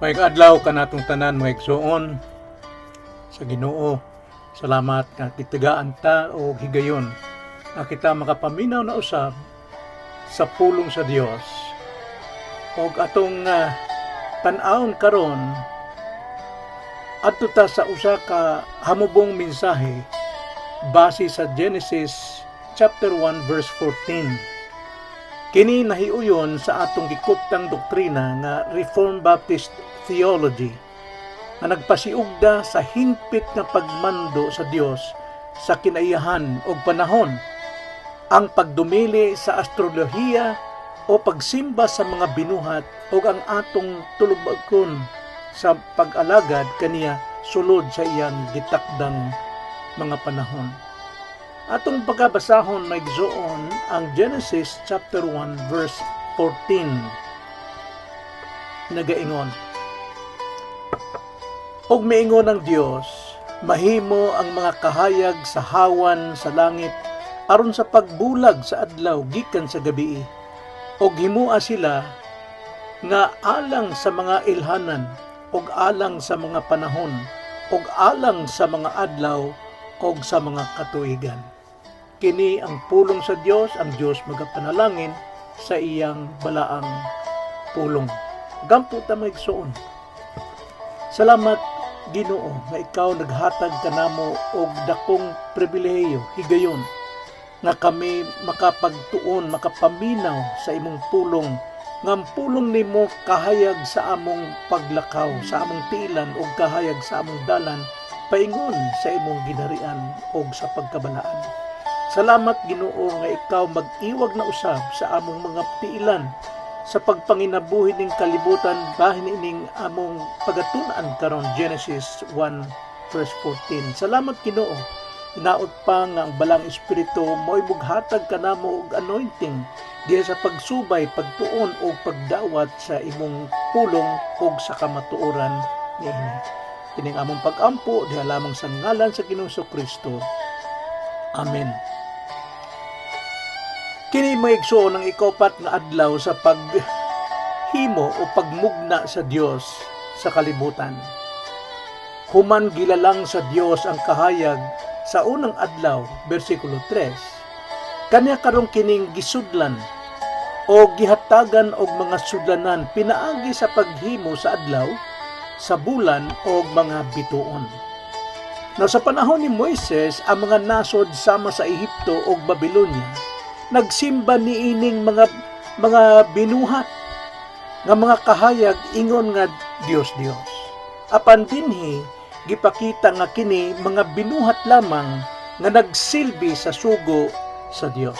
Maayong adlaw kanatong tanan, mga igsoon sa Ginoo. Salamat nga gitagaan ta og higayon nga kita makapaminaw na usab sa pulong sa Dios. Og atong tan-awon karon, adto ta sa usa ka hamubong mensahe base sa Genesis chapter 1 verse 14. Kini nahiuyon sa atong gikuptang doktrina nga Reformed Baptist theology nga nagpasiugda sa hingpit nga pagmando sa Dios sa kinaiyahan og panahon, ang pagdumili sa astrolohiya o pagsimba sa mga binuhat ug ang atong tulubagon sa pag-alagad kaniya sulod sa iyang gitakdang mga panahon. Atong pagkabasahon, mga igsoon, ang Genesis chapter 1 verse 14. Nagaingon, "Ug miingon ang Dios, mahimo ang mga kahayag sa hawan sa langit aron sa pagbulag sa adlaw gikan sa gabii. Ug himoa sila nga alang sa mga ilhanan ug alang sa mga panahon ug alang sa mga adlaw ug sa mga katuigan." Kini ang pulong sa Dios. Ang Dios magapanalangin sa iyang balaang pulong. Gampo ta, mga igsoon. Salamat, Ginoo, nga ikaw naghatag kanamo og dakong pribilehiyo, higayon nga kami makapagtuon, makapaminaw sa imong pulong, nga ang pulong nimo kahayag sa among paglakaw, sa among tiilan ug kahayag sa among dalan paingon sa imong ginharian ug sa pagkabalaan. Salamat, Ginoo, nga ikaw mag-iwag na usab sa among mga tiilan sa pagpanginabuhi ning kalibutan bahin ining among pagatun-an karon, Genesis 1 verse 14. Salamat, Ginoo. Hinaot pa nga ang Balaang Espiritu mo'y mughatag kanamo og anointing diha sa pagsubay, pagtuon o pagdawat sa imong pulong ug sa kamatuoran niini. Kining among pag-ampo diha lamang sa ngalan sa Ginoong Kristo. Amen. Kini, mga igsoon, ang ikaupat nga adlaw sa paghimo o pagmugna sa Dios sa kalibutan. Human gilalang sa Dios ang kahayag sa unang adlaw, bersikulo 3. Kanya karon kining gisudlan o gihatagan og mga sudlanan pinaagi sa paghimo sa adlaw, sa bulan o mga bituon. Now, sa panahon ni Moises, ang mga nasod sama sa Ehipto ug Babylonia nagsimba niining mga binuhat nga mga kahayag ingon nga Dios Dios. Apan dinhi gipakita nga kini mga binuhat lamang nga nagsilbi sa sugo sa Dios.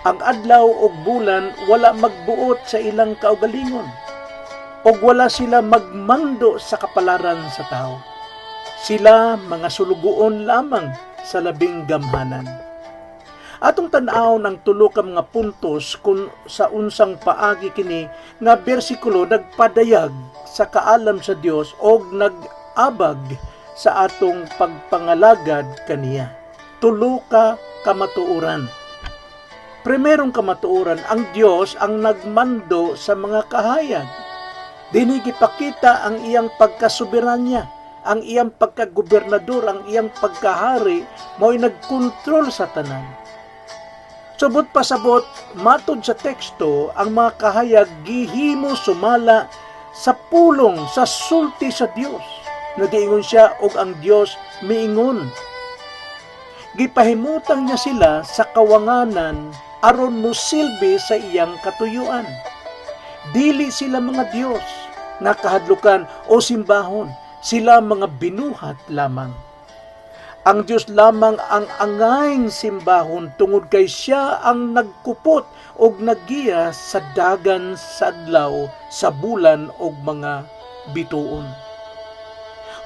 Ang adlaw ug bulan wala magbuot sa ilang kaugalingon ug wala sila magmando sa kapalaran sa tao. Sila mga sulugoon lamang sa Labing Gamhanan. Atong tan-awon ang tulo ka mga puntos kung sa unsang paagi kini nga bersikulo nagpadayag sa kaalam sa Dios og nag-abag sa atong pagpangalagad kaniya. Tulo ka kamatuoran. Primerong kamatuoran, ang Dios ang nagmando sa mga kahayag. Dinhi gipakita ang iyang pagkasoberanya, ang iyang pagkagobernador, ang iyang pagkahari, mao'y nagkontrol sa tanan. Subot pasabot, matod sa teksto, ang mga kahayag gihimo sumala sa pulong, sa sulti sa Dios. Nagaingon siya, "Og ang Dios miingon." Gipahimutang niya sila sa kawanganan aron musilbi sa iyang katuyuan. Dili sila mga Dios nga kahadlukan o simbahon, sila mga binuhat lamang. Ang Dios lamang ang angayng simbahon tungod kay siya ang nagkupot og naggiya sa dagan sa adlaw, sa bulan og mga bituon.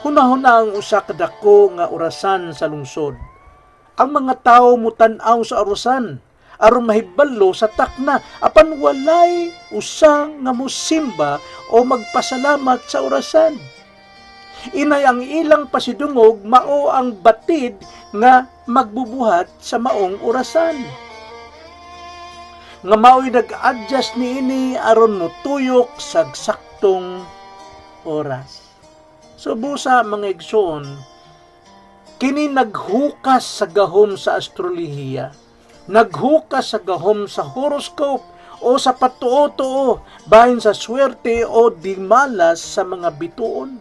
Hunahuna ang usa ka dako nga orasan sa lungsod. Ang mga tawo mutan-aw sa orasan aron mahibalo sa takna, apan walay usa nga mosimba o magpasalamat sa orasan. Inay ang ilang pasidungog mao ang batid nga magbubuhat sa maong orasan, nga mao'y nag-adjust niini aron motuyok sa saktong oras. So busa, mga igsoon, kini naghukas sa gahom sa astrolohiya, naghukas sa gahom sa horoscope o sa patuo-tuo bahin sa swerte o dimalas sa mga bituon.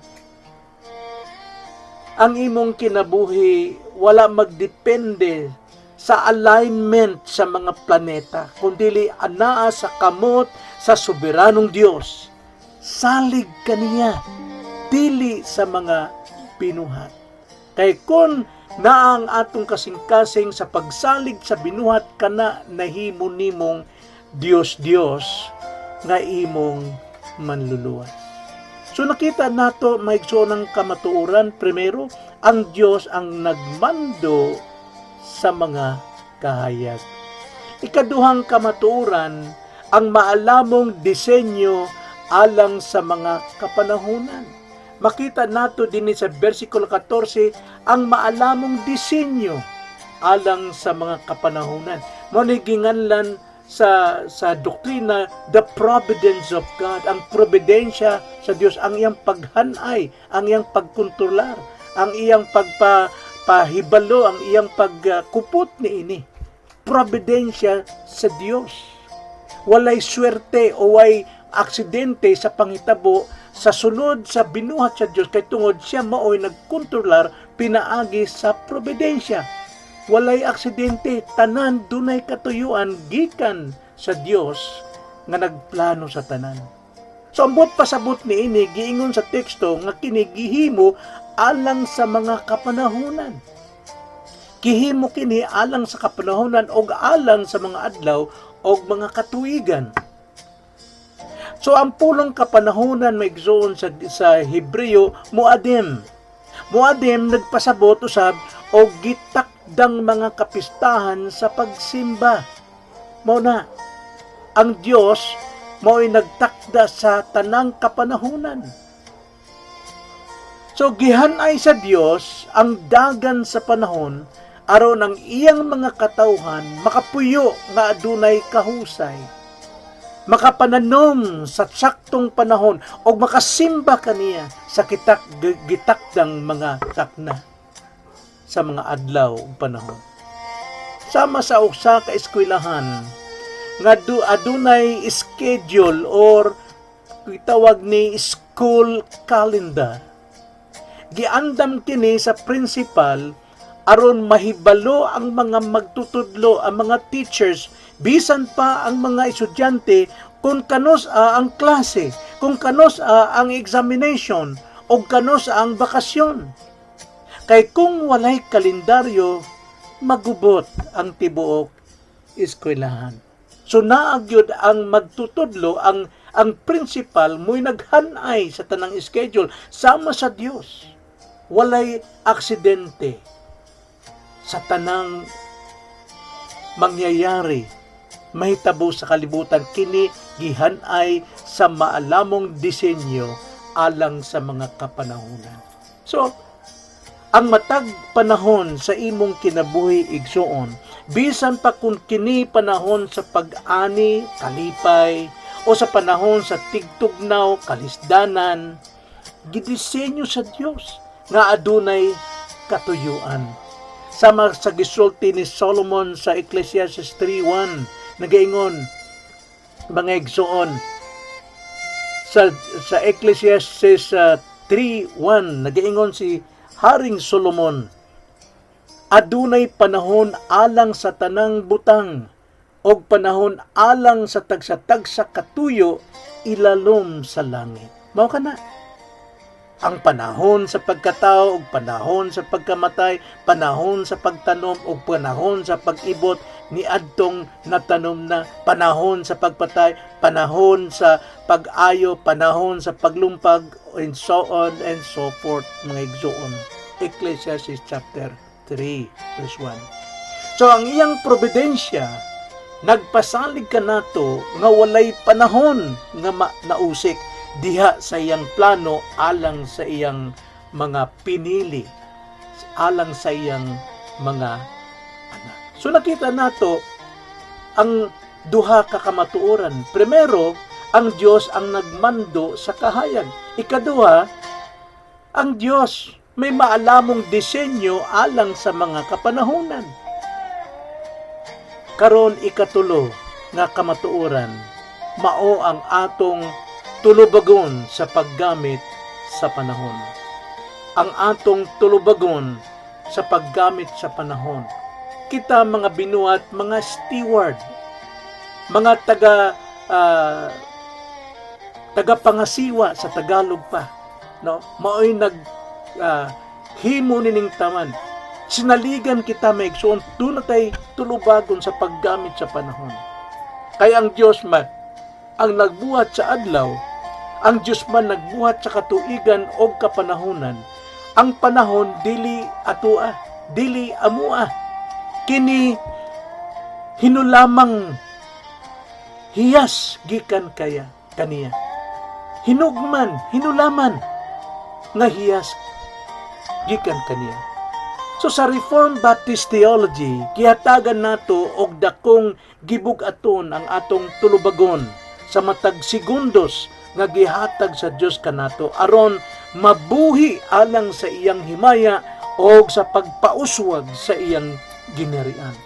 Ang imong kinabuhi wala magdepende sa alignment sa mga planeta, kundili anaa sa kamot sa soberanong Dios. Salig kaniya, dili sa mga binuhat. Kay kung naa ang atong kasing-kasing sa pagsalig sa binuhat, kana nahimo nimong Dios Dios nga imong manluluwas. So nakita nato, mga igsoon, ang kamatuoran. Primero, ang Dios ang nagmando sa mga kahayag. Ikaduhang kamatuoran, ang maalamong disenyo alang sa mga kapanahunan. Makita nato din sa versikulo 14 ang maalamong disenyo alang sa mga kapanahunan. Mao ni ginganlan sa doktrina, the providence of God, ang providensya sa Dios, ang iyang paghanay, ang iyang pagkontrolar, ang iyang pagpa pahibalo, ang iyang pagkupot niini. Providensya sa Dios. Walay swerte o way aksidente sa panghitabo sa sulod sa binuhat sa Dios kay tungod siya maoy nagkontrolar pinaagi sa providensya. Walay aksidente, tanan dunay katuyuan gikan sa Dios nga nagplano sa tanan. So ambot pasabot niini, giingon sa teksto nga kini gihimo alang sa mga kapanahunan. Gihimo kini alang sa kapanahunan og alang sa mga adlaw og mga katuigan. So ang pulong kapanahunan, mga igsoon, sa Hebreo, muadim. Muadim nagpasabot usab og gitakdang mga kapistahan sa pagsimba. Mao na ang Dios mao'y nagtakda sa tanang kapanahunan. So gihanay sa Dios ang dagan sa panahon aron ang iyang mga katawhan makapuyo nga adunay kahusay, makapananom sa saktong panahon o makasimba kaniya sa kitak gitakdang mga takna sa mga adlaw ug panahon. Sama sa usa ka eskwelahan nga adunay schedule or gitawag ni school calendar. Giandam kini sa principal aron mahibalo ang mga magtutudlo, ang mga teachers, bisan pa ang mga estudyante kung kanus-a ang klase, kung kanus-a ang examination, o kanus-a ang bakasyon. Kay kung walay kalendaryo, magubot ang tibuok eskwelahan. So naa gyud ang magtutudlo, ang principal mo'y naghanay sa tanang schedule sama sa Dios. Walay aksidente sa tanang mangyayari mahitabo sa kalibutan, kini gihanay sa maalamong disenyo alang sa mga kapanahunan. So, ang matag panahon sa imong kinabuhi, igsuon, bisan pa kung kini panahon sa pag-ani, kalipay, o sa panahon sa tigtugnaw, kalisdanan, gidisenyo sa Dios nga adunay katuyuan. Sama sa gisulti ni Solomon sa Ecclesiastes 3:1, nagaingon, mga igsoon, sa Ecclesiastes 3:1, nagaingon si Haring Solomon, "Adunay panahon alang sa tanang butang og panahon alang sa tagsa-tagsa katuyo ilalom sa langit." Mao kana ang panahon sa pagkatao ug panahon sa pagkamatay, panahon sa pagtanom ug panahon sa pag-ibot ni adtong natanom na, panahon sa pagpatay, panahon sa pag-ayo, panahon sa paglumpag, and so on and so forth, mga igsoon. Ecclesiastes chapter 3 verse 1. So ang iyang providensya nagpasalig kanato nga walay panahon nga nausik diha sa iyang plano alang sa iyang mga pinili, alang sa iyang mga anak. So nakita nato ang duha ka kamatuoran. Primero, Ang Dios ang nagmando sa kahayag. Ikaduha, ang Dios may maalamong disenyo alang sa mga kapanahunan. Karon, ikatulo nga kamatuoran, mao ang atong tulubagon sa paggamit sa panahon. Ang atong tulubagon sa paggamit sa panahon. Kita mga binuhat, mga steward, mga taga pangasiwa sa Tagalog pa, no? Maoy nag himo nining taman. Sinaligan kita, mga igsoon, duna tay tulubagon sa paggamit sa panahon. Kay ang Dios man ang nagbuhat sa adlaw, ang Dios man nagbuhat sa katuigan og kapanahonan. Ang panahon dili atua, dili amua. Kini hinulamang hiyas gikan kaya kaniya. Hinugman, hinulaman nga hiyas gikan kaniya. So sa Reformed Baptist theology, gihatagan nato og dakong gibug-aton ang atong tulubagon sa matag segundos nga gihatag sa Dios kanato aron mabuhi alang sa iyang himaya o sa pagpauswag sa iyang ginharian.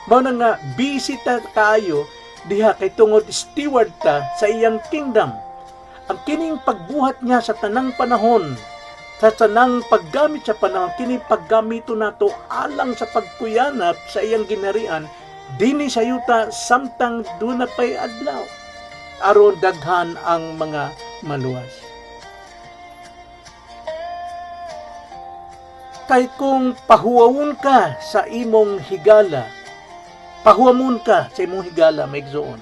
Mao na nga busy ta kaayo diha kay tungod steward ta sa iyang kingdom. Ang kining pagbuhat niya sa tanang panahon, sa tanang paggamit sa panahon, kini paggamito nato alang sa pagkuyanap sa iyang ginharian dinhi sa yuta samtang duna pay adlaw aron daghan ang mga maluwas. Kay kung pahuwawon ka sa imong higala, pahuwamon ka sa imong higala, mga igsoon,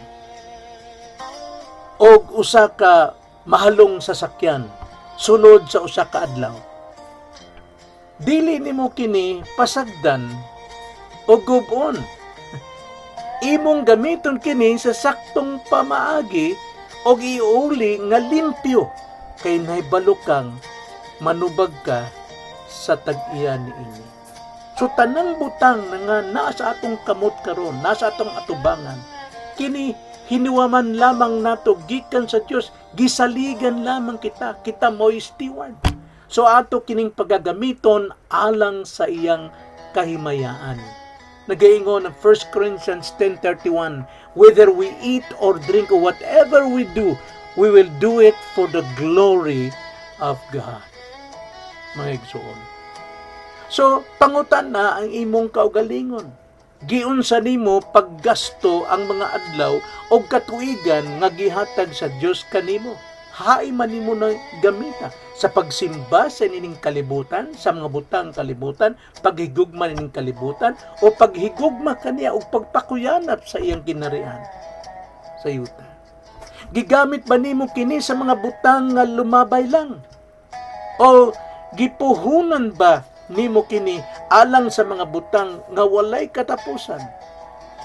og usa ka mahalong sasakyan sulod sa usa ka adlaw, dili nimo kini pasagdan o gub-on. Imong gamiton kini sa saktong pamaagi og iuli nga limpyo kay nahibalo kang manubag ka sa tag-iya niini. So tanang butang na nga naa sa atong kamot karon, nasa atong atubangan, kini hiniwaman lamang nato gikan sa Dios, gisaligan lamang kita, kita mo'y steward. So ato kining pagagamiton alang sa iyang kahimayaan. Nagaingon ang 1 Corinthians 10:31, "Whether we eat or drink or whatever we do, we will do it for the glory of God." Mga igsoon. So, pangutan na ang imong kaugalingon. Giunsa nimo paggasto ang mga adlaw o katuigan nga gihatag sa Dios kanimo? Hain man nimo na gamita? Sa pagsimba sa ining kalibutan, sa mga butang kalibutan, paghigugma nining kalibutan, o paghigugma kaniya og pagpakuyanap sa iyang ginharian sa yuta? Gigamit ba nimo kini sa mga butang nga lumabay lang? O gipuhunan ba nimo kini alang sa mga butang nga walay katapusan?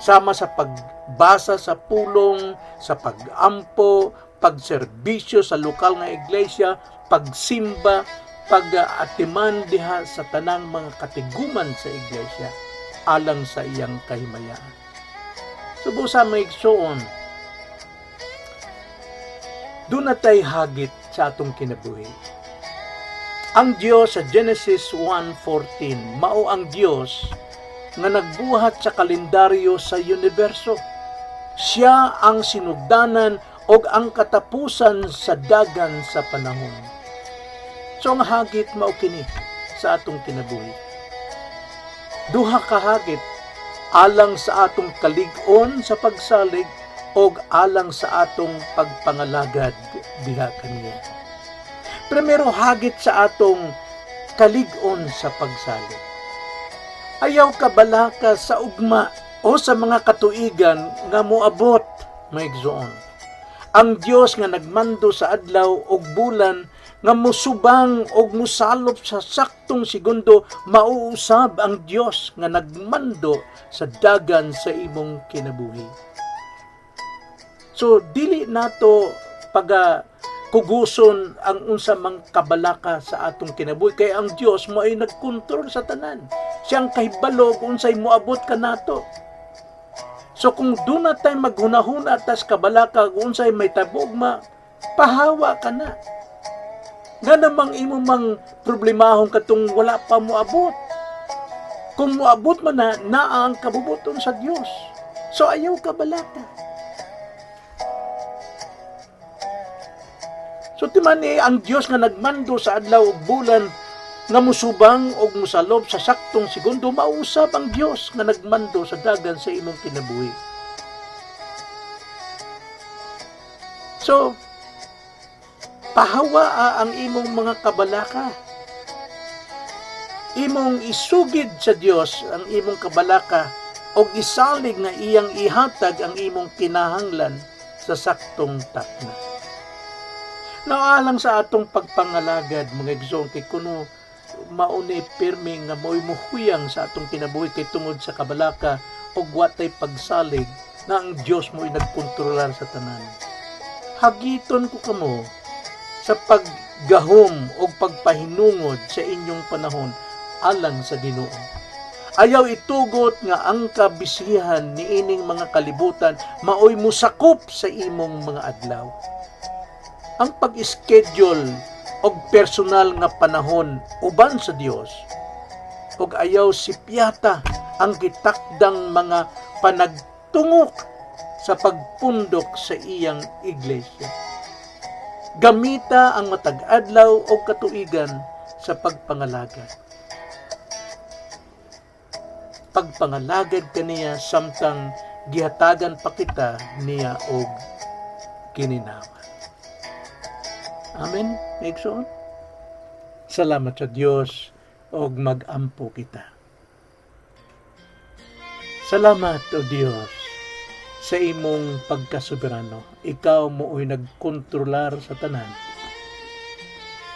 Sama sa pagbasa sa pulong, sa pagampo, pagserbisyo sa lokal nga iglesia, pagsimba, pag-atiman diha sa tanang mga katiguman sa iglesia alang sa iyang kahimayaan. So busa, mga igsoon, duna tay hagit sa atong kinabuhi. Ang Dios sa Genesis 1:14, mao ang Dios nga nagbuhat sa kalendaryo sa universo. Siya ang sinugdanan og ang katapusan sa dagan sa panahon. So ang hagit mao kini sa atong kinabuhi. Duha ka hagit: alang sa atong kalig-on sa pagsalig og alang sa atong pagpangalagad diha kaniya. Primero, hagit sa atong kalig-on sa pagsalig. Ayaw kabalaka sa ugma o sa mga katuigan nga moabot, mga igsoon. Ang Dios nga nagmando sa adlaw ug bulan nga musubang og musalop sa saktong segundo, mauusab ang Dios nga nagmando sa dagan sa imong kinabuhi. So dili nato paga kuguson ang unsa mang kabalaka sa atong kinabuhi kay ang Dios mao ay nagkontrol sa tanan. Siyang kahibalo kung unsay moabot kanato. So kung duna tay maghunahuna tas kabalaka kung unsay mahitabo ugma, pahawa ka na. Nga namang imo mang problemahon katong wala pa moabot. Kung moabot man na, naa ang kabubuton sa Dios. So ayaw kabalaka. So timan ni ang Dios nga nagmando sa adlaw ug bulan nga musubang og musalob sa saktong segundo, mausab ang Dios nga nagmando sa dagan sa imong kinabuhi. So pahawa ang imong mga kabalaka. Imong isugid sa Dios ang imong kabalaka og isalig nga iyang ihatag ang imong kinahanglan sa saktong takna. Naalang sa atong pagpangalagad, mga igsoon, kay kuno mauni pirmi nga mo'y muhuyang sa atong kinabuhi kay tungod sa kabalaka og watay pagsalig na ang Dios mo'y nagkontrolar sa tanan. Hagiton ko kamo sa paggahom o pagpahinungod sa inyong panahon alang sa Ginoo. Ayaw itugot nga ang kabisihan niining mga kalibutan maoy musakop sa imong mga adlaw. Ang pag-schedule og personal nga panahon uban sa Dios ug ayaw sipyata ang gitakdang mga panagtungok sa pagpundok sa iyang iglesia. Gamita ang matag adlaw o katuigan sa pagpangalagad. Pagpangalagad kaniya samtang gihatagan pa kita niya og kininawa. Amen, igsoon. Salamat sa Dios og mag-ampo kita. Salamat, O Dios, sa imong pagkasoberano. Ikaw moo'y nagkontrolar sa tanan.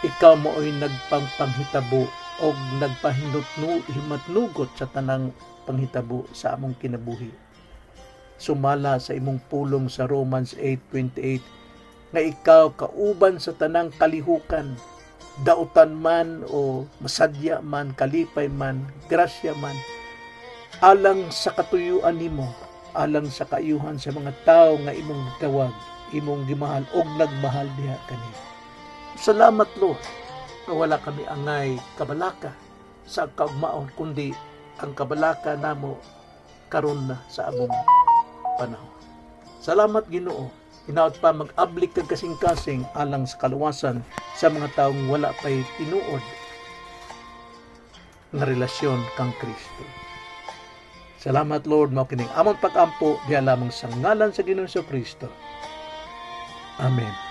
Ikaw moo'y nagpangpanghitabo og nagpahinutnu himatnugot sa tanang panghitabo sa among kinabuhi. Sumala sa imong pulong sa Romans 8:28 nga ikaw kauban sa tanang kalihukan, dautan man o masadya man, kalipay man, grasya man, alang sa katuyuan nimo, alang sa kaayuhan sa mga tao nga imong gitawag, imong gimahal og nagmahal diha kaniya. Salamat, Lord, nga wala kami angay kabalaka sa kaugmaon kundi ang kabalaka namo karon na sa among panahon. Salamat, Ginoo. Hinaot pa mag-ablik kag kasing-kasing alang sa kaluwasan sa mga taong wala pa'y tinuod nga relasyon kang Kristo. Salamat, Lord, mao kining among pag-ampo diha lamang sa ngalan sa Ginoong Kristo. Amen.